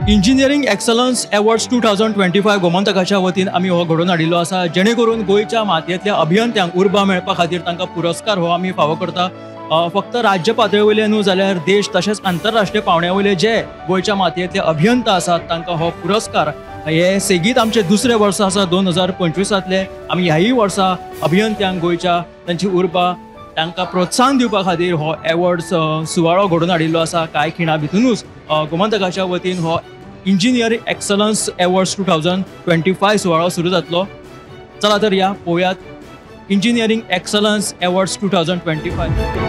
Engineering excellence awards 2025 गोमंतकाच्या वतीन आमी हो घडोवन हाडिल्लो आसा, जेणे करून गोंयच्या मातयेंतल्या अभियंत्यांक उर्बा मेळपा खातीर तांकां पुरस्कार हो आमी फावो करता. फक्त राज्य पातळे वयले न्हू जाल्यार देश तशेंच आंतरराष्ट्रीय पावंड्या वयले जे गोंयच्या मातयेंतले अभियंता आसात तांकां हो पुरस्कार हे सेगीत आमचे दुसरे वर्स आसा 2025 आमी ह्याय वर्सा अभियंत्यांक गोंयच्या तांची उर्बा तांकां प्रोत्साहन दिवपा खातीर हो एवॉर्ड्स सुवाळो घडोवन हाडिल्लो आसा. कांय खिणा भितुनूच गोमंतकाच्या वतीन हो इंजिनियरींग एक्सलन्स एवॉर्ड्स 2025 सुवाळो सुरू जातलो. चला तर या पळोवयात इंजिनियरींग एक्सलन्स एवॉर्ड्स 2025.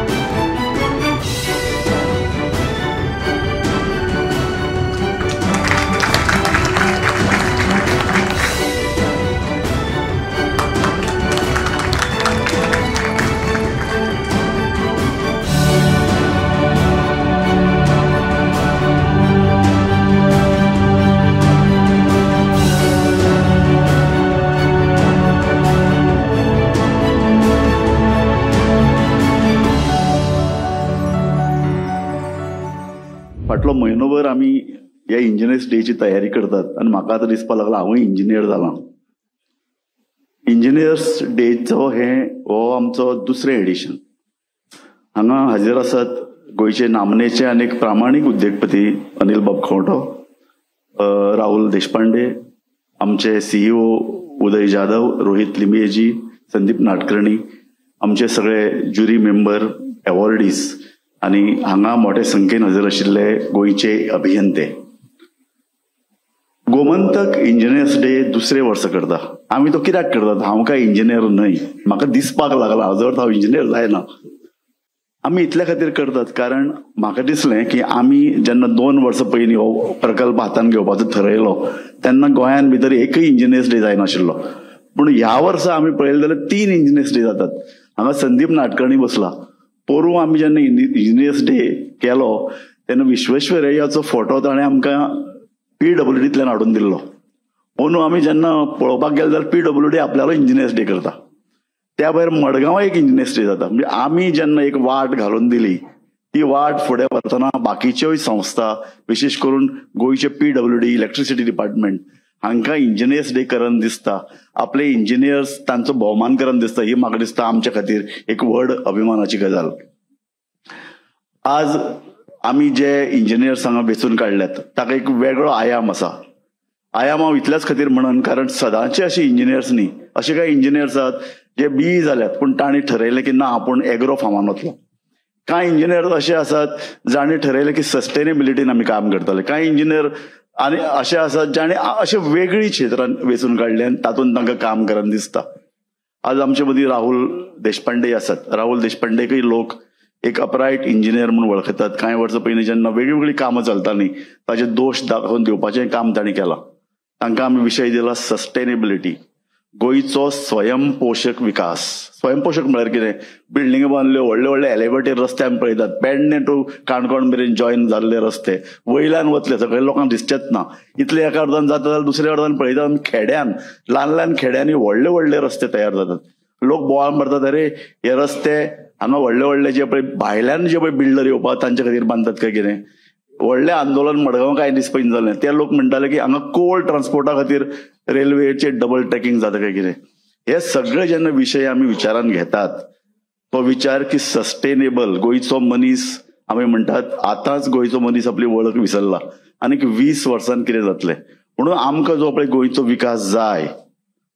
फाटलो म्हयनोभर आमी ह्या इंजिनियर्स डेची तयारी करतात आनी म्हाका आतां दिसपाक लागला हांवूय इंजिनियर जाला. इंजिनियर्स डेचो हो आमचो दुसरें एडिशन. हांगा हाजीर आसात गोंयचे नामनेचे आनी एक प्रामाणीक उद्देगपती अनिल बाब खंवटो, राहुल देशपांडे, आमचे सीईओ उदय जाधव, रोहित लिंबेजी, संदीप नाटकर्णी, आमचे सगळे ज्युरी मेंबर, एवॉर्डीज आनी हांगा मोठे संख्येन हजर आशिल्ले गोंयचे अभियंते. गोमंतक इंजिनियर्स डे दुसरे वर्सा करता. आमी तो कित्याक करतात? हांव काय इंजिनियर न्हय, म्हाका दिसपाक लागला हाजो अर्थ हांव इंजिनियर जायना. आमी इतल्या खातीर करतात कारण म्हाका दिसलें की आमी जेन्ना 2 वर्सां पयलीं हो प्रकल्प हातान घेवपाचो थरयलो तेन्ना गोंयान भितर एकय इंजिनियर्स डे जायनाशिल्लो. पूण ह्या वर्सा आमी पळयलें जाल्यार 3 इंजिनियर्स डे जातात. हांगा संदीप नाटकर्णी बसला. पोरूं आमी जेन्ना इंजिनियर्स डे केलो तेन्ना विश्वेश्वरय्याचो फोटो ताणें आमकां पीडब्ल्यूडींतल्यान हाडून दिल्लो. अंदू आमी जेन्ना पळोवपाक गेले जाल्यार पीडब्ल्यूडी आपल्यालो इंजिनियर्स डे करता. त्या भायर मडगांवां एक इंजिनियर्स डे जाता. म्हणजे आमी जेन्ना एक वाट घालून दिली ती वाट फुडें व्हरतना बाकीच्योय संस्था, विशेश करून गोंयचे पीडब्ल्यूडी, इलेक्ट्रिसिटी डिपार्टमेंट हांकां इंजिनियर्स डे करन दिसता, आपले इंजिनियर्स तांचो भोवमान करन दिसता. ही म्हाका दिसता आमच्या खातीर एक व्हड अभिमानाची गजाल. आज आमी जे इंजिनियर्स हांगा वेंचून काडल्यात ताका एक वेगळो आयाम आसा. आयाम हांव इतल्याच खातीर म्हणन कारण सदांचे अशे इंजिनियर्स न्ही. अशे कांय इंजिनियर्स आसात जे बीई जाल्यात पूण तांणी ठरयलें की ना आपूण एग्रो फार्मान वतलो. कांय इंजिनियर्स अशे आसात जांणी ठरयलें की सस्टेनेबिलिटीन आमी काम करतले. कांय इंजिनियर आनी अशे आसात जांणी अशे वेगळी क्षेत्रां वेंचून काडली आनी तातूंत तांकां काम करन दिसता. आज आमचे मदीं राहुल देशपांडे आसात. राहुल देशपांडेकय लोक एक अपरायट इंजिनियर म्हूण वळखतात. कांय वर्सां पयलीं जेन्ना वेगळीं कामां चलतालीं ताजे दोश दाखोवन दिवपाचें काम तांणी केलां. तांकां आमी विशय दिला सस्टेनेबिलिटी, गोंयचो स्वयंपोशक विकास. स्वयंपोशक म्हळ्यार कितें? बिल्डिंगो बांदल्यो, व्हडले व्हडले एलिवेटेड रस्ते आमी पळयतात, पेडणे टू काणकोण मेरेन जॉयन जाल्ले रस्ते वयल्यान वतले सगळे लोकांक दिसचेच ना. इतले एका अर्दान जाता जाल्यार दुसऱ्या अर्दान पळयतात आमी खेड्यान, ल्हान ल्हान खेड्यांनी व्हडले व्हडले रस्ते तयार जातात. लोक बोवाळ मारतात, अरे हे रस्ते हांगा व्हडले व्हडले जे पळय भायल्यान जे पळय बिल्डर येवपाक तांचे खातीर बांदतात काय कितें. व्हडलें आंदोलन मडगांव कांय दीस पयलीं जालें. ते लोक म्हणटाले की हांगा कोल ट्रान्सपोर्टा खातीर रेल्वेचेर डबल ट्रॅकिंग जाता काय कितें. हे सगळे जेन्ना विशय आमी विचारान घेतात तो विचार की सस्टेनेबल गोंयचो मनीस, आमी म्हणटात आतांच गोंयचो मनीस आपली वळख विसरला आनीक 20 वर्सांत कितें जातलें. म्हणून आमकां जो पळय गोंयचो विकास जाय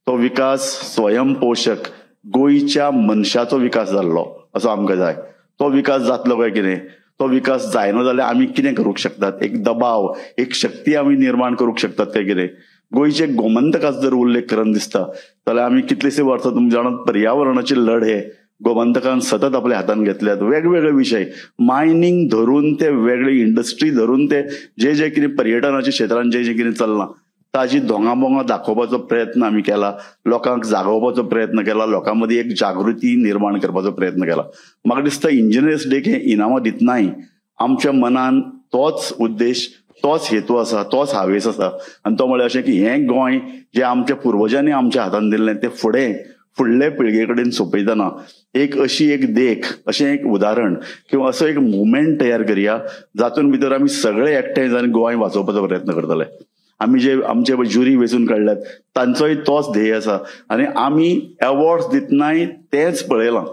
तो विकास स्वयंपोशक गोंयच्या मनशाचो विकास जाल्लो असो आमकां जाय. तो विकास जातलो काय कितें? तो विकास जायना जाल्यार आमी कितें करूंक शकतात? एक दबाव, एक शक्ती आमी निर्माण करूंक शकतात काय कितें? गोंयचे गोमंतकाचो जर उल्लेख करन दिसता जाल्यार आमी कितलेशे वर्सां तुमी जाणात पर्यावरणाचे लढे गोमंतकान सतत आपल्या हातान घेतल्यात. वेगवेगळे विशय, मायनींग धरून ते वेगळे इंडस्ट्री धरून ते जे जे कितें पर्यटनाच्या क्षेत्रान जे जे कितें चल्लां ताजी धोंगामोंगा दाखोवपाचो प्रयत्न आमी केला, लोकांक जागोवपाचो प्रयत्न केला, लोकां मदीं एक जागृती निर्माण करपाचो प्रयत्न केला. म्हाका दिसता इंजिनियर्स डेक हे इनामां दितनाय आमच्या मनान तोच उद्देश, तोच हेतू आसा, तोच हावेस आसा आनी तो म्हळ्यार अशें की हें गोंय जें आमच्या पुर्वजांनी आमच्या हातान दिल्लें तें फुडें फुडले पिळगे कडेन सोंपयतना एक अशी एक देख, अशें एक उदाहरण किंवा असो एक मुवमेंट तयार करया जातून भितर आमी सगळे एकठांय जावन गोंय वाचोवपाचो प्रयत्न करतले. आमी जे आमचे ज्युरी वेंचून काडल्यात तांचोय तोच ध्येय आसा आनी आमी अवॉर्ड्स दितनाय तेंच पळयलां.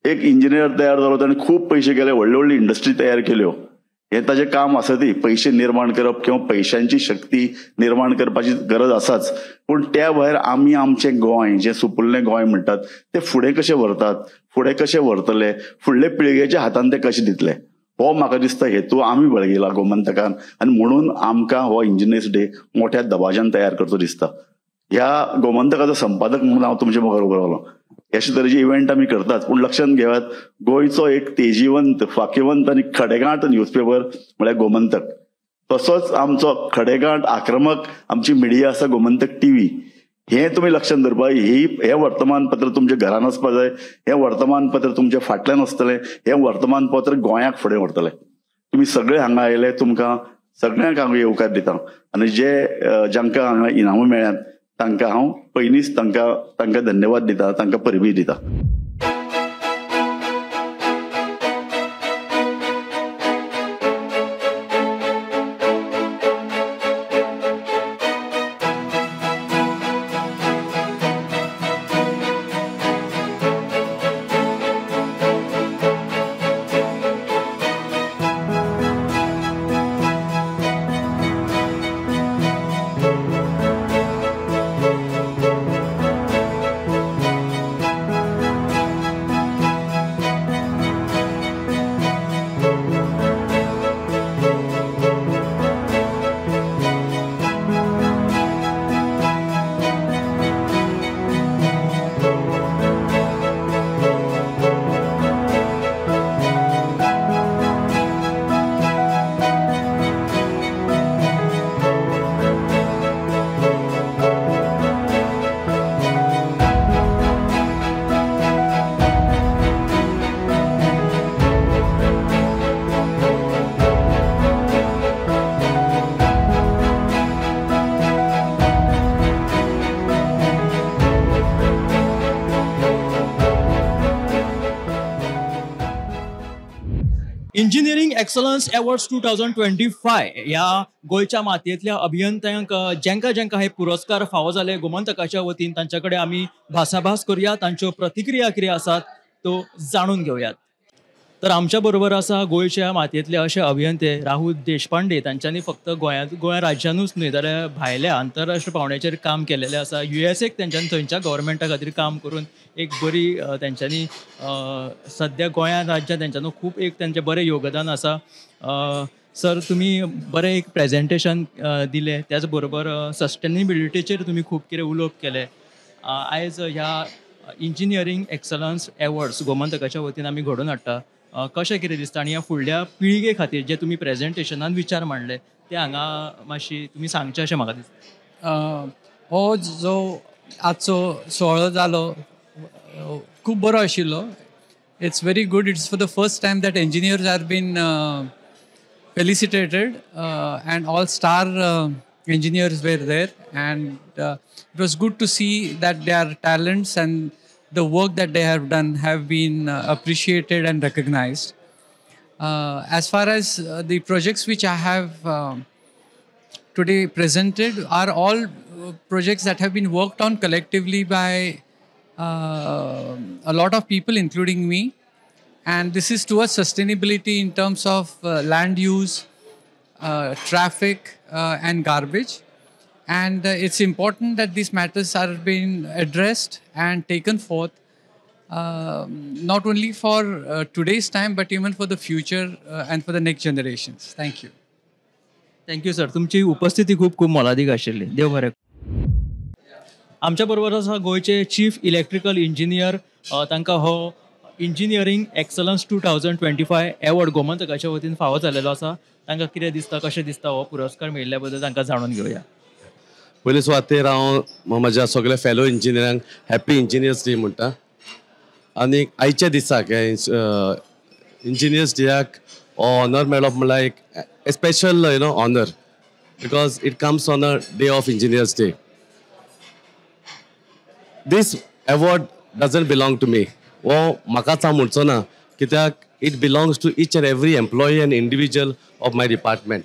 एक इंजिनियर तयार जालो, ताणें खूब पयशे केले, व्हडल्यो व्हडल्यो इंडस्ट्री तयार केल्यो, हें ताजें काम आसतय, पयशे निर्माण करप किंवा पयशांची शक्ती निर्माण करपाची गरज आसाच, पूण त्या भायर आमी आमचें गोंय जें सुपुल्लें गोंय म्हणटात तें फुडें कशें व्हरतात, फुडें कशें व्हरतले, फुडले पिळगेच्या हातान तें कशें दितले, हो म्हाका दिसता हेतू आमी बळगिला गोमंतकान आनी म्हणून आमकां हो इंजिनियर्स डे मोठ्या दबाज्यान तयार करचो दिसता. ह्या गोमंतकाचो संपादक म्हणून हांव तुमचे मुखार उबो रावलो. अशे तरेचे इव्हेंट आमी करतात, पूण लक्षांत घेयात गोंयचो एक तेजीवंत, फाकीवंत आनी खडेगांठ न्यूजपेपर म्हळ्यार गोमंतक. तसोच आमचो खडेगांठ आक्रमक आमची मिडिया आसा गोमंतक टीव्ही. हें तुमी लक्षांत दवरपा, ही हें वर्तमानपत्र तुमच्या घरान वचपा जाय, हें वर्तमानपत्र तुमच्या फाटल्यान आसतलें, हें वर्तमानपत्र गोंयाक फुडें व्हरतलें. तुमी सगळे हांगा आयले, तुमकां सगळ्यांक हांव येवकार दिता आनी जे जांकां हांगा इनामां मेळ्ळ्यात तांकां हांव पयलींच तांकां धन्यवाद दिता, तांकां परबी दिता. इंजिनियरींग एक्सलन्स अवॉर्ड्स 2025 ह्या गोंयच्या मातयेंतल्या अभियंत्यांक जेंका जेंका हे पुरस्कार फावो जाले गोमंतकाच्या वतीन तांच्या कडेन आमी भासाभास करुया, तांच्यो प्रतिक्रिया कितें आसात त्यो जाणून घेवयात. तर आमच्या बरोबर आसा गोंयच्या मातयेंतले अशे अभियंते राहुल देशपांडे. तांच्यांनी फक्त गोंय राज्यानूच न्हय जाल्यार भायल्या आंतरराष्ट्रीय पांवड्याचेर काम केलेलें आसा. युएसएक तेंच्यांनी थंयच्या गव्हर्मेंटा खातीर काम करून एक बरी तेंच्यांनी सद्या गोंया राज्यांत तेंच्यांनी खूब एक तेंचें बरें योगदान आसा. सर, तुमी बरें एक प्रेजेंटेशन दिलें, त्याच बरोबर सस्टेनेबिलिटीचेर तुमी खूब कितें उलोवप केलें. आयज ह्या इंजिनियरींग एक्सलन्स एवॉर्ड्स गोमंतकाच्या वतीन आमी घडोवन हाडटा, कशें कितें दिसता आनी ह्या फुडल्या पिळगे खातीर जे तुमी प्रेजेंटेशनान विचार मांडले ते हांगा मातशी तुमी सांगचे अशें म्हाका दिसता. हो जो आजचो सुवाळो जालो खूब बरो आशिल्लो. It's very good. It's for the first time that engineers are been felicitated and all star engineers were there, and it was good to see that their talents and the work that they have done have been appreciated and recognized. As far as the projects which I have today presented are all projects that have been worked on collectively by a lot of people, including me. And this is towards sustainability in terms of land use, traffic and garbage. And it's important that these matters are being addressed and taken forth, not only for today's time, but even for the future and for the next generations. Thank you. Thank you, sir. तुमची उपस्थिती खूब खूब मोलादीक आशिल्ली. देव बरें. आमच्या बरोबर आसा गोंयचे चीफ इलेक्ट्रिकल इंजिनियर, तांकां हो इंजिनियरींग एक्सलन्स 2025 एवॉर्ड गोमंतकाच्या वतीन फावो जाल्लेलो आसा. तांकां कितें दिसता, कशें दिसता हो पुरस्कार मेळिल्ल्या बद्दल तांकां जाणून घेवया. पयले सुवातेर हांव म्हज्या सगळ्या फेलो इंजिनियरांक हॅपी इंजिनियर्स डे म्हणटा आनी आयच्या दिसाक इंजिनियर्स डेयाक हो ऑनर मेळप म्हणल्यार एक special you know honour, because it comes on a day of engineers day. This Award doesn't belong to me, हो म्हाकाच हांव म्हणचो ना, कित्याक it belongs to each and every employee and individual of my department.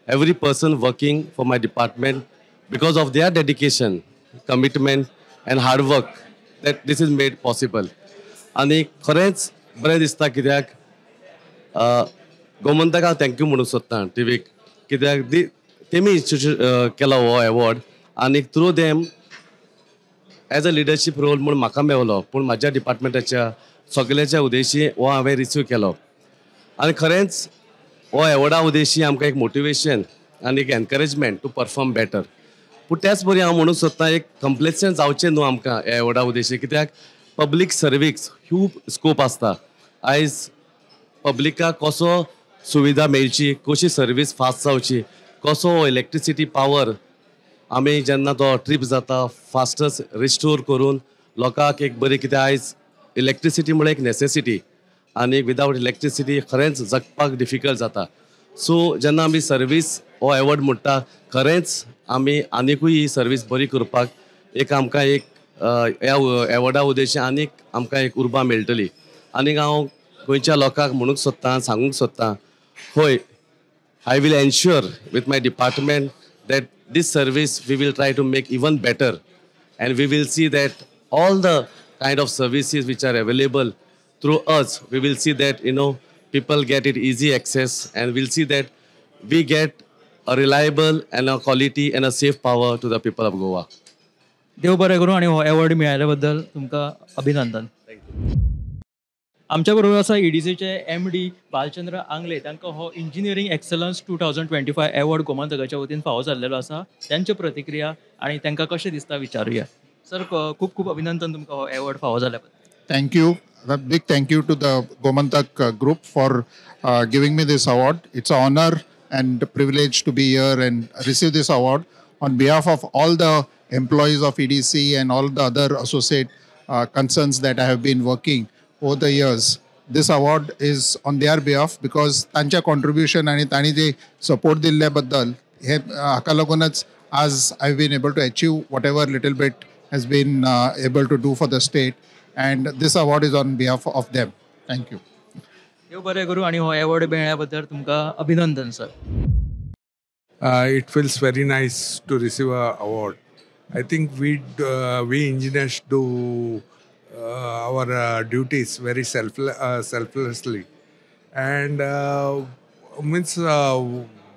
Every person working for my department, because of their dedication, commitment and hard work that this is made possible. आनी खरेंच बरें दिसता, कित्याक गोमंतक हांव thank you म्हणूंक सोदता टिवीक, कित्याक तेमी इन्स्टिट्यूट केलो हो एवॉर्ड आनी through them as a leadership role म्हूण म्हाका मेवलो, पूण म्हाज्या डिपार्टमेंटाच्या सगळ्याच्या उद्देशी हो हांवें रिसीव केलो. आनी खरेंच हो एवॉर्डा उद्देशी आमकां एक मोटिवेशन आनी एक एनकरेजमेंट टू परफॉर्म बेटर. पूण त्याच बरी हांव म्हणूंक सोदता, एक कंप्लेसंट जावचें न्हू आमकां ह्या एवॉर्डा उद्देशी, कित्याक पब्लीक सर्वीस खूब स्कोप आसता. आयज पब्लिकाक कसो सुविधा मेळची, कशी सर्वीस फास्ट जावची, कसो इलेक्ट्रिसिटी पावर आमी जेन्ना तो ट्रीप जाता फास्टच रिस्टोर करून लोकांक एक बरी, कित्याक आयज इलेक्ट्रिसिटी म्हळ्यार एक नेसेसिटी आनी विदावट इलेक्ट्रिसिटी खरेंच जगपाक डिफिकल्ट जाता. सो जेन्ना आमी सर्वीस हो एवॉर्ड म्हणटा, खरेंच आमी आनिकूय ही सर्वीस बरी करपाक एक आमकां एक ह्या एवॉर्डा उद्देशी आनीक आमकां एक उर्बा मेळटली. आनीक हांव गोंयच्या लोकांक म्हणूंक सोदता, सांगूंक सोदता, हय, I will ensure with my department that this service we will try to make even better, and we will see that all the kind of services which are available through us, we will see that people get it easy access, and we'll see that we get a reliable and a quality and a safe power to the people of Goa. देव बरें करूं आनी हो award मेळिल्ल्या बद्दल तुमकां अभिनंदन. आमच्या बरोबर आसा ईडीसीचे एमडी बालचंद्र आंगले. तांकां हो Engineering Excellence 2025 award गोमंतकाच्या वतीन फावो जाल्लेलो आसा. तांच्यो प्रतिक्रिया आनी तांकां कशें दिसता विचारुया. सर, खूब खूब अभिनंदन तुमकां हो एवॉर्ड फावो जाल्या बद्दल. Thank you. A big thank you to the Gomantak group for giving me this award. It's an honor and privilege to be here and receive this award on behalf of all the employees of EDC and all the other associate concerns that I have been working over the years. This award is on their behalf because तांच्या contribution आणि तांणी जे support दिल्ल्या बद्दल हे हाका लागूनच आज I have been able to achieve whatever little bit has been able to do for the state, and this award is on behalf of them. Thank you. देव बरें करूं आनी हो एवॉर्ड मेळ्ळ्या बद्दल तुमकां अभिनंदन sir. It feels very nice to receive a award. I think we engineers do our duties very selflessly, and means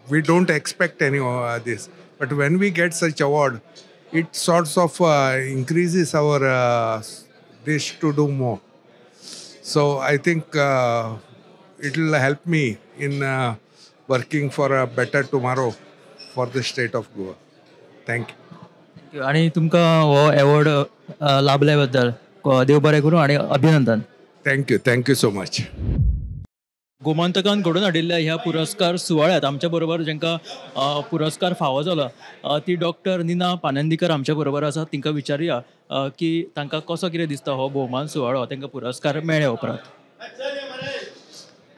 we don't expect any this. But when we get such award, it sorts of increases our wish to do more. So I think it will help me in working for a better tomorrow for the state of Goa. Thank you. Thank you. आनी तुमकां हो award लाभल्या बद्दल देव बरें करूं आनी अभिनंदन. Thank you. Thank you so much. गोमंतकान घडोवन हाडिल्ल्या ह्या पुरस्कार सुवाळ्यांत आमच्या बरोबर जांकां पुरस्कार फावो जाला ती डॉक्टर निना पानंदीकर आमच्या बरोबर आसा. तांकां विचारुया की तांकां कसो कितें दिसता हो भोवमान सुवाळो तांकां पुरस्कार मेळ्ळे उपरांत.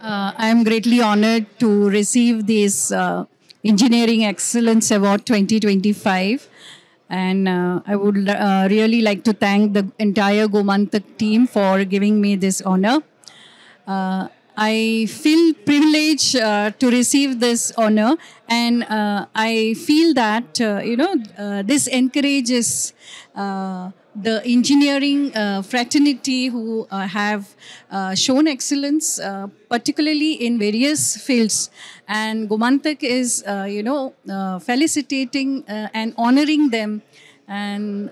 I am greatly honored to receive this Engineering Excellence Award 2025, and I would really like to thank the entire Gomantak team for giving me this honor. I feel privileged to receive this honor, and I feel that this encourages the engineering fraternity who have shown excellence, particularly in various fields. And Gomantak is felicitating and honoring them, and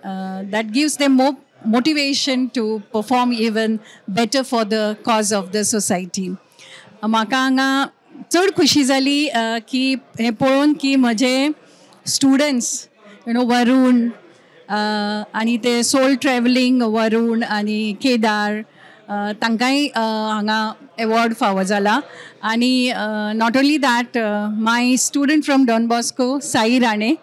that gives them more motivation to perform even better for the cause of the society. म्हाका हांगा चड खुशी जाली की हें पळोवन की म्हजे स्टुडंट्स वरुण आनी ते सोल ट्रॅवलिंग वरुण आनी केदार तांकांय हांगा एवॉर्ड फावो जाला. आनी not only that, my student from Don Bosco Sai Rane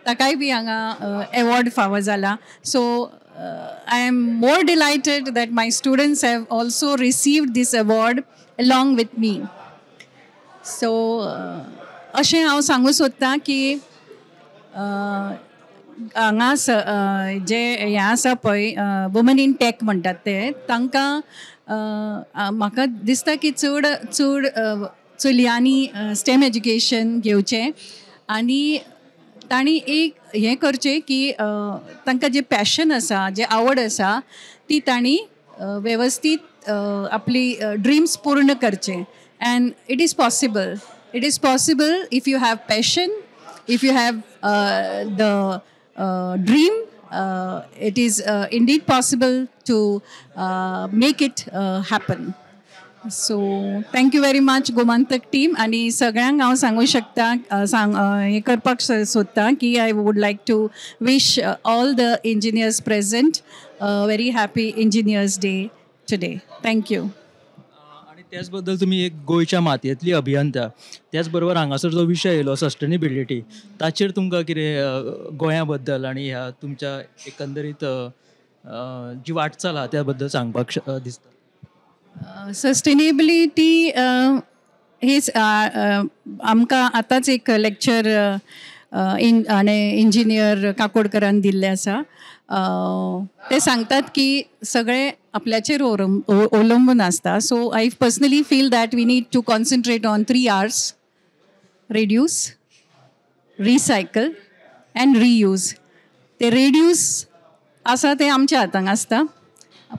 ताकाय बी हांगा एवॉर्ड फावो जाला. So I am more delighted that my students have also received this award along with me. So अशें हांव सांगूंक सोदतां की हांगा जे हें आसा पळय, वुमन इन टॅक म्हणटात ते, तांकां म्हाका दिसता की चड चड चलयांनी स्टेम एज्युकेशन घेवचें आनी तांणी एक हें करचें की तांकां जें पॅशन आसा, जें आवड आसा, ती तांणी वेवस्थीत आपली ड्रीम्स पूर्ण करचें. And it is possible, it is possible if you have passion, if you have the dream, it is indeed possible to make it happen. So thank you very much, Gomantak team. आनी सगळ्यांक हांव सांगूं शकता, सांग हें करपाक सोदता की I would like to wish all the engineers present very happy Engineers Day today. Thank you. आनी त्याच बद्दल तुमी एक गोंयच्या मातयेंतली अभियंता, त्याच बरोबर हांगासर जो विशय येयलो सस्टेनेबिलिटी, ताचेर तुमकां कितें गोंया बद्दल आनी ह्या तुमच्या एकंदरीत जी वाटचाल आहा त्या बद्दल सांगपाक दिसता? सस्टेनेबिलिटी हेच आमकां आतांच एक लेक्चर इन आनी इंजिनियर काकोडकरान दिल्लें आसा. ते सांगतात की सगळें आपल्याचेर अवलंबून आसता. So I personally feel that we need to concentrate on three R's: reduce, recycle and reuse. ते रेड्यूस आसा ते आमच्या हातांक आसता,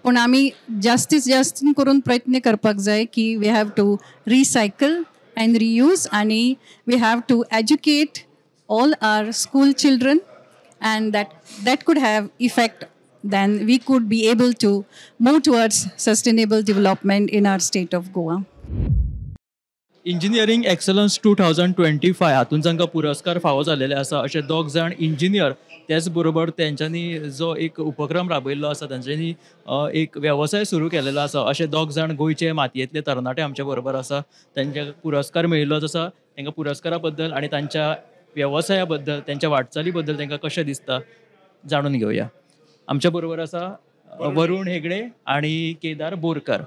पूण आमी जास्तीत जास्त करून प्रयत्न करपाक जाय की we have to recycle and reuse आनी we have to educate all our school children, and that could have effect, then we could be able to move towards sustainable development in our state of Goa. Engineering Excellence 2025 हातून जांकां पुरस्कार फावो जालेले आसा अशे दोग जाण इंजिनियर, त्याच बरोबर तेंच्यांनी जो एक उपक्रम राबयल्लो आसा, तेंच्यांनी एक वेवसाय सुरू केलेलो आसा, अशे दोग जाण गोंयचे मातयेंतले तरणाटे आमच्या बरोबर आसा. तेंच्या पुरस्कार मेळिल्लो आसा. तांकां पुरस्कारा बद्दल आनी तांच्या वेवसाया बद्दल, त्यांच्या वाटचाली बद्दल तांकां कशें दिसता जाणून घेवया. आमच्या बरोबर आसा वरुण हेगडे आनी केदार बोरकर.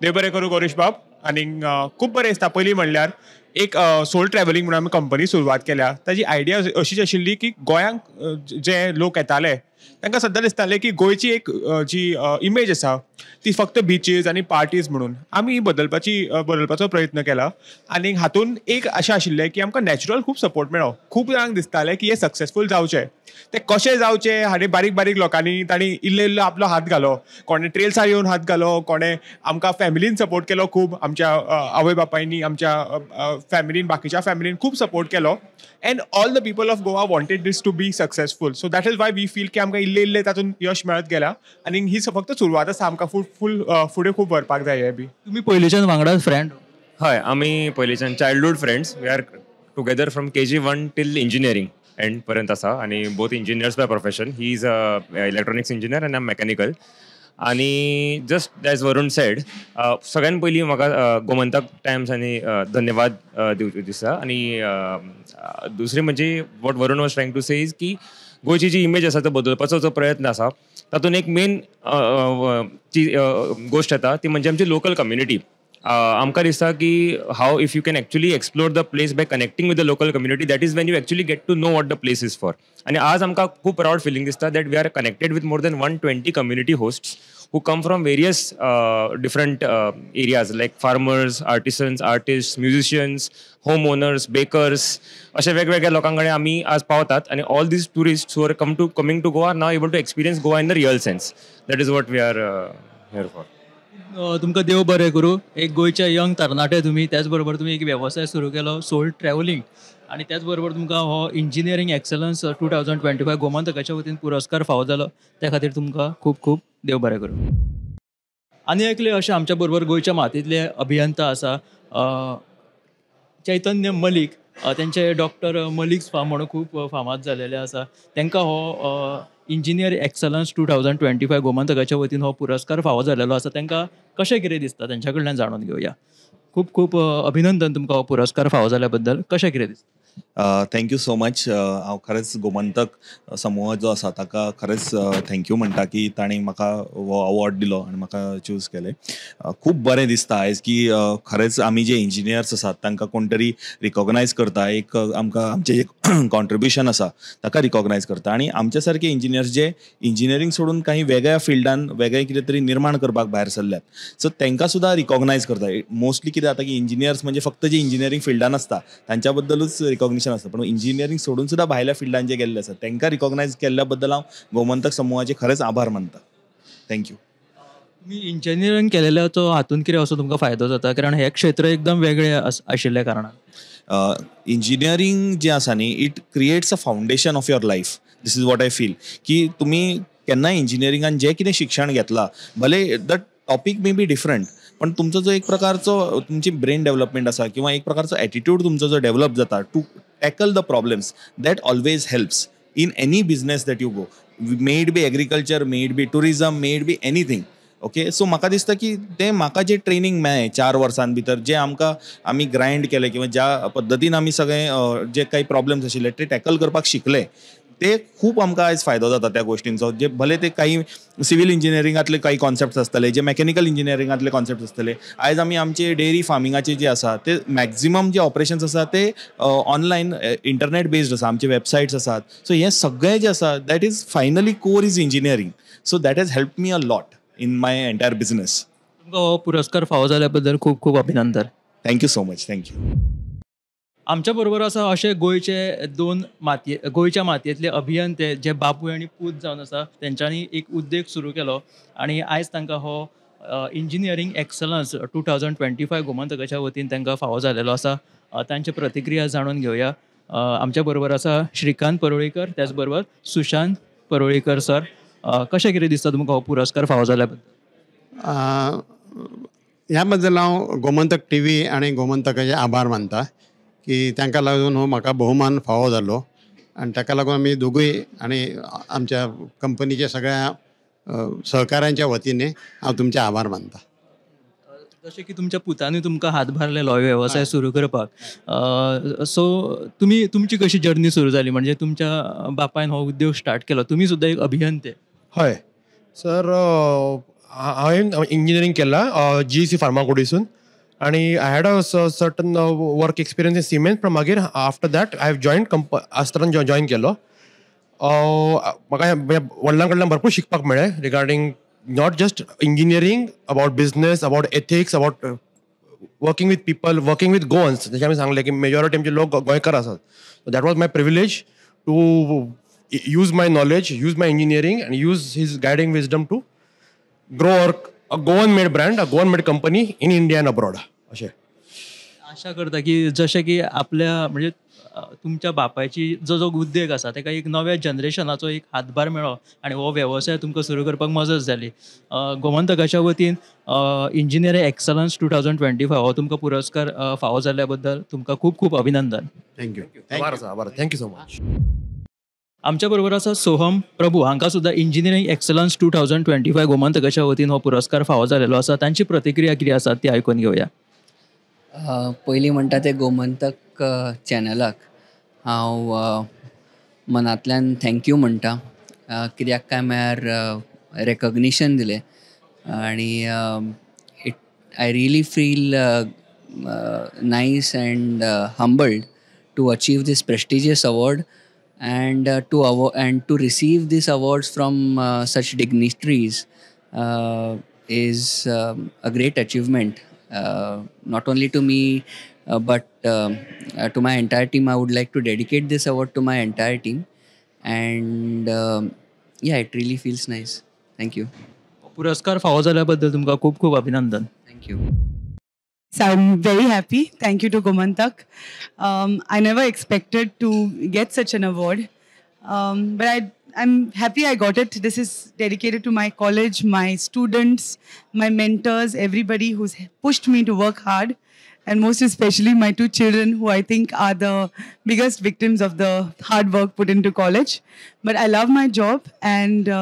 देव बरें करूं गौरीश बाब. आनीक खूब बरें दिसता. पयलीं म्हणल्यार एक सोल ट्रॅव्हलिंग म्हणून आमी कंपनी सुरवात केल्या. ताजी आयडिया अशीच आशिल्ली की गोंयांक जे लोक येताले तांकां सद्दां दिसतालें की गोंयची एक जी इमेज आसा ती फक्त बिचीस आनी पार्टीज म्हणून. आमी बदलपाचो प्रयत्न केला आनी हातून एक अशें आशिल्लें की आमकां नॅचरल खूब सपोर्ट मेळ्ळो. खूब जाणांक दिसतालें की हे सक्सेसफूल जावचें, ते कशें जावचें हाणें बारीक बारीक लोकांनी तांणी इल्लो इल्लो आपलो हात घालो. कोणें ट्रेल्सार येवन हात घालो, कोणें आमकां फॅमिलीन सपोर्ट केलो खूब, आमच्या आवय बापायनी, आमच्या फॅमिलीन, बाकीच्या फॅमिलीन खूब सपोर्ट केलो. And all the people of Goa wanted this to be successful, so that is why we feel की आमकां इल्लें इल्लें तातूंत यश मेळत गेलां आनी ही फक्त सुरवात आसा. आमकां फूल फुडें खूब व्हरपाक जाय हें बी. तुमी पयलींच्यान वांगडा फ्रेंड? हय, आमी पयलींच्यान childhood friends. We are together from KG 1 till engineering end पर्यंत आसा आनी both engineers by profession. He is a electronics engineer आनी आम मेकॅनिकल. आनी जस्ट एज वरुण सेड, सगळ्यान पयलीं म्हाका गोमंतक टायम्स आनी धन्यवाद दिवचो दिसता. आनी दुसरें म्हणजे what Varun was trying to say is की गोंयची जी इमेज आसा तो बदलपाचो जो प्रयत्न आसा तातूंत एक मेन जी गोश्ट येता ती म्हणजे आमची लोकल कम्युनिटी. आमकां दिसता की how if you can actually explore the place by connecting with the local community, that is when you actually get to know what the place is for. आनी आज आमकां खूब प्रावड फिलींग दिसता that we are connected with more than 120 community hosts who come from various different areas like farmers, artisans, artists, musicians, homeowners, bakers. अशे वेगवेगळ्या लोकां कडेन आमी आज पावतात आनी all these tourist who are coming to Goa are now able to experience Goa in the real sense. That is what we are here for. तुमकां देव बरें करूं. एक गोंयचे यंग तरणाटे तुमी, त्याच बरोबर तुमी एक वेवसाय सुरू केलो सोल ट्रॅव्हलिंग, आनी त्याच बरोबर तुमकां हो इंजिनियरींग एक्सलन्स 2025 गोमंतकाच्या वतीन पुरस्कार फावो जालो, त्या खातीर तुमकां खूब खूब देव बरें करूं. आनी एकले अशे आमच्या बरोबर गोंयच्या मातयेंतले अभियंता आसा, चैतन्य मलीक. तेंचे डॉक्टर मलिक्स फार्म म्हणून खूब फामाद जालेले आसा. तांकां हो इंजिनियर एक्सलन्स 2025 गोमंतकाच्या वतीन हो पुरस्कार फावो जालेलो आसा. तांकां कशें कितें दिसता तेंच्या कडल्यान जाणून घेवया. खूब खूब अभिनंदन तुमकां हो पुरस्कार फावो जाल्या बद्दल. कशें कितें दिसता? Thank you so much. हांव खरेंच गोमंतक समूह जो आसा ताका खरेंच thank you म्हणटा की तांणी म्हाका हो अवॉर्ड दिलो आनी म्हाका चूज केलें. खूब बरें दिसता आयज की खरेंच आमी जे इंजिनियर्स आसात तांकां कोण तरी रिकॉग्नायज करता, एक आमकां आमचें एक कॉन्ट्रिब्युशन आसा ताका रिकॉग्नायज करता आनी आमच्या सारके इंजिनियर्स जे इंजिनियरींग सोडून काही वेगळ्या फिल्डान वेगळें कितें तरी निर्माण करपाक भायर सरल्यात सो तांकां सुद्दां रिकॉग्नायज करता. मोस्टली कितें जाता की इंजिनियर्स म्हणजे फक्त जे इंजिनियरींग फिल्डान आसता तांच्या बद्दलूच रिकॉग्निशन आसता, पण इंजिनियरींग सोडून सुद्दां भायल्या फिल्डान जे गेल्ले आसा तांकां रिकॉग्नायज केल्ल्या बद्दल हांव गोमंतक समूहाचे खरेंच आभार मानता. Thank you. तुमी इंजिनियरींग केलेल्याचो हातून कितें असो तुमकां फायदो जाता, कारण हें क्षेत्र एकदम वेगळें आशिल्ल्या कारणान? इंजिनियरींग जें आसा न्ही, it creates a foundation of your life. This is what I feel की तुमी केन्नाय इंजिनियरिंगान जें कितें शिक्षण घेतलां, भले the topic may be different, पण तुमचो जो एक प्रकारचो तुमची ब्रेन डेव्हलपमेंट आसा किंवा एक प्रकारचो एटिट्यूड तुमचो जो डेव्हलप जाता to tackle the problems, that always helps in any business that you go, may it be agriculture, may it be tourism, may it be anything. Okay, so म्हाका दिसता की तें म्हाका जें ट्रेनींग मेळ्ळें 4 वर्सां भितर, जें आमकां आमी ग्रायंड केलें किंवा ज्या पद्दतीन आमी सगळें जे काही प्रॉब्लम्स आशिल्ले ते टॅकल करपाक शिकले, ते खूब आमकां आयज फायदो जाता त्या गोश्टींचो. जे भले ते काही सिवील इंजिनियरिंगांतले काही कॉन्सेप्ट्स आसतले, जे मॅकॅनिकल इंजिनियरिंगांतले कॉन्सेप्ट्स आसतले, आयज आमी आमचे डेअरी फार्मिंगाचे जे आसा ते मॅक्झिमम जे ऑपरेशन्स आसा ते ऑनलायन इंटरनेट बेस्ड आसा, आमचे वेबसायट्स आसात. सो हें सगळें जें आसा that is finally core is engineering. So that has help me a lot in my entire business. तुमकां हो पुरस्कार फावो जाल्या बद्दल खूब खूब अभिनंदन. Thank you so much. Thank you. आमच्या बरोबर आसा अशे गोंयचे दोन गोंयच्या मातयेंतले अभियंते जे बापूय आनी पूत जावन आसा, तेंच्यांनी एक उद्देग सुरू केलो आनी आयज तांकां हो इंजिनियरींग एक्सलन्स 2025 गोमंतकाच्या वतीन तांकां फावो जालेलो आसा. तांची प्रतिक्रिया जाणून घेवया. आमच्या बरोबर आसा श्रीकांत परुळीकर, त्याच बरोबर सुशांत परुळीकर सर. कशें कितें दिसता तुमकां हो पुरस्कार फावो जाल्या बद्दल? ह्या बद्दल हांव गोमंतक टी व्ही आनी गोमंतकाचे आभार मानता की तांकां लागून हो म्हाका बहुमान फावो जालो आनी ताका लागून आमी दोगूय आनी आमच्या कंपनीच्या सगळ्या सहकाऱ्यांच्या वतीने हांव तुमचे आभार मानता. जशें की तुमच्या पुतांनी तुमकां हातभार लायलो वेवसाय सुरू करपाक, सो तुमी तुमची कशी जर्नी सुरू जाली, म्हणजे तुमच्या बापायन हो उद्योग स्टार्ट केलो, तुमी सुद्दां एक अभियंते? हय सर, हांवें इंजिनियरींग केलां जी सी फार्मागुडीसून आनी I had a certain work experience in Siemens, पण मागीर after that I have join आस्त्रान join केलो. म्हाका व्हडल्यां कडल्यान भरपूर शिकपाक मेळ्ळें regarding not just engineering, about business, about ethics, about working with people, working with Goans. जशें आमी सांगलें की मेजॉरिटी आमचे लोक गोंयकार आसात. So that was my privilege to use my knowledge, use my engineering and use his guiding wisdom to grow our a Goan made brand, a Goan made company in India and abroad. अशें आशा करता की जशें की आपल्या म्हणजे तुमच्या बापायची जो जो उद्देग आसा ताका एक नव्या जनरेशनाचो एक हातभार मेळ्ळो आनी हो वेवसाय तुमकां सुरू करपाक मजत जाली. गोमंतकाच्या वतीन इंजिनियरींग एक्सलन्स 2025 हो तुमकां पुरस्कार फावो जाल्ल्या बद्दल तुमकां खूब खूब अभिनंदन. Thank you. आभार आसा, आभार. Thank you so much. आमच्या बरोबर आसा सोहम प्रभू, हांकां सुद्दां इंजिनियरींग एक्सलन्स 2025 गोमंतकाच्या वतीन हो पुरस्कार फावो जालेलो आसा. तांची प्रतिक्रिया कितें आसा ती आयकून घेवया. पयलीं म्हणटा ते गोमंतक चॅनलाक हांव मनांतल्यान thank you म्हणटा, कित्याक काय म्हळ्यार रेकग्निशन दिलें आनी it I really feel nice and humbled to achieve this prestigious award and to receive these awards from such dignitaries is a great achievement, not only to me but to my entire team. I would like to dedicate this award to my entire team, and yeah, it really feels nice. Thank you. पुरस्कार फावो जाल्या बद्दल तुमकां खूब खूब अभिनंदन. Thank you. So I'm very happy. Thank you to Gomantak. I never expected to get such an award, but I'm happy I got it. This is dedicated to my college, my students, my mentors, everybody who's pushed me to work hard, and most especially my two children, who I think are the biggest victims of the hard work put into college. But I love my job, and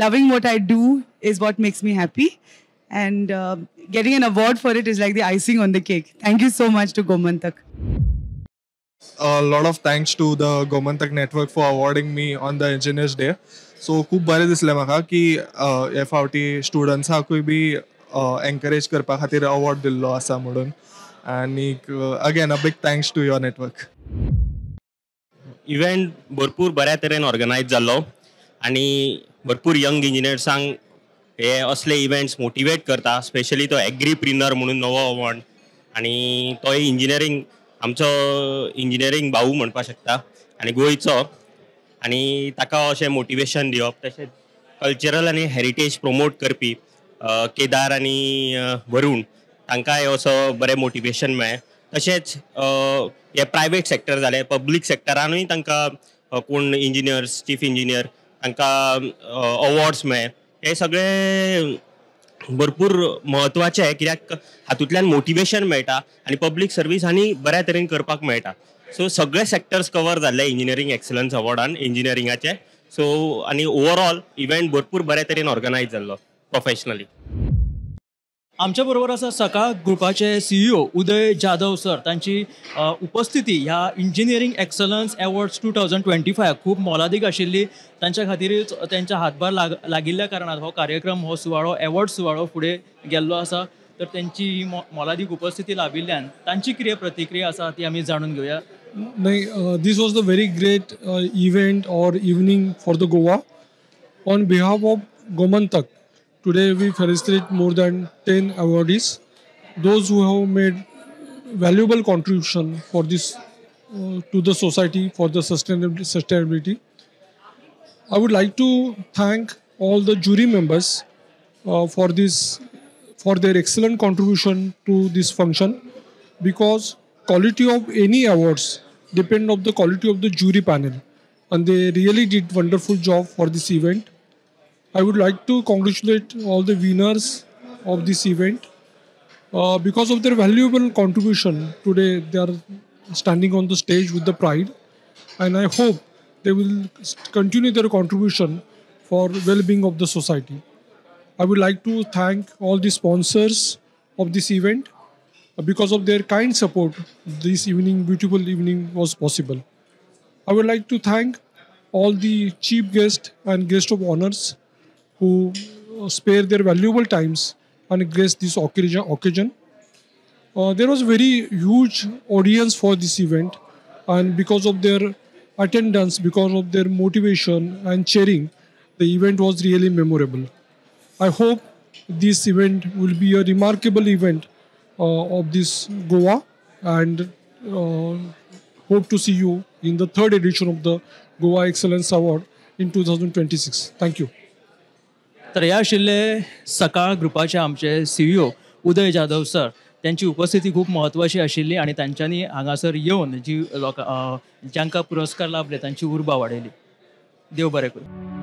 loving what I do is what makes me happy. And getting an award for it is like the icing on the cake. Thank you so much to Gomantak. A lot of thanks to the Gomantak Network for awarding me on the Engineers Day. So खूब बरें दिसलें म्हाका की हे फावटी स्टुडंट्साकूय be encourage करपा खातीर award दिल्लो आसा म्हणून. आनीक again, a big thanks to your network. Event भरपूर बऱ्या तरेन ऑर्गनायज जाल्लो आनी भरपूर यंग इंजिनियर्सांक हे असले इव्हेंट्स मोटिवेट करता. स्पेशली तो एग्रीप्रिनर म्हणून नवो अवॉर्ड आनी तो इंजिनियरींग आमचो इंजिनियरींग भाऊ म्हणपाक शकता आनी गोंयचो, आनी ताका अशें मोटिवेशन दिवप. तशेंच कल्चरल आनी हेरिटेज प्रमोट करपी केदार आनी वरुण तांकांय असो बरें मोटिवेशन मेळ्ळें. तशेंच हे प्रायवेट सेक्टर जाले, पब्लीक सेक्टरानूय तांकां कोण इंजिनियर्स, चीफ इंजिनियर तांकां अवॉर्ड्स मेळ्ळे. हे सगळे भरपूर म्हत्वाचे, कित्याक हातूंतल्यान मोटिवेशन मेळटा आनी पब्लीक सर्वीस आनी बऱ्या तरेन करपाक मेळटा. सो सगळे सेक्टर्स कवर जाल्ले इंजिनियरींग एक्सलन्स अवॉर्डान इंजिनियरिंगाचे. सो आनी ओवरऑल इव्हेंट भरपूर बऱ्या तरेन ऑर्गनायज जाल्लो प्रोफेशनली. आमच्या बरोबर आसा सकाळ ग्रुपाचे सीईओ उदय जाधव सर. तांची उपस्थिती ह्या इंजिनियरींग एक्सलन्स अवॉर्ड्स 2025 खूब मोलादीक आशिल्ली. तांच्या खातीरच त्यांच्या हातभार लागिल्ल्या कारणान हो कार्यक्रम, हो सुवाळो, अवॉर्ड सुवाळो फुडें गेल्लो आसा. तर त्यांची ही मोलादीक उपस्थिती लाभिल्ल्यान तांची कितें प्रतिक्रिया आसा ती आमी जाणून घेवया. नाही, this was the very great event or evening for the Goa. On behalf of Gomantak, today we felicitate more than 10 awardees, those who have made valuable contribution for this to the society, for the sustainability. I would like to thank all the jury members for their excellent contribution to this function, because quality of any awards depend on the quality of the jury panel, and they really did wonderful job for this event. I would like to congratulate all the winners of this event. Because of their valuable contribution, today they are standing on the stage with the pride, and I hope they will continue their contribution for well-being of the society. I would like to thank all the sponsors of this event. Because of their kind support, this evening, beautiful evening was possible. I would like to thank all the chief guests and guest of honors who spare their valuable times and grace this occasion. There was a very huge audience for this event, and because of their attendance, because of their motivation and cheering, the event was really memorable. I hope this event will be a remarkable event of this Goa, and hope to see you in the third edition of the Goa Excellence Award in 2026. Thank you. तर ह्या आशिल्ले सकाळ ग्रुपाचे आमचे CEO उदय Jadhav sir. त्यांची उपस्थिती खूप म्हत्वाची आशिल्ली आनी तांच्यांनी हांगासर येवन जी लोकां जांकां पुरस्कार लाभले तांची उर्बा वाडयली. देव बरें करूं.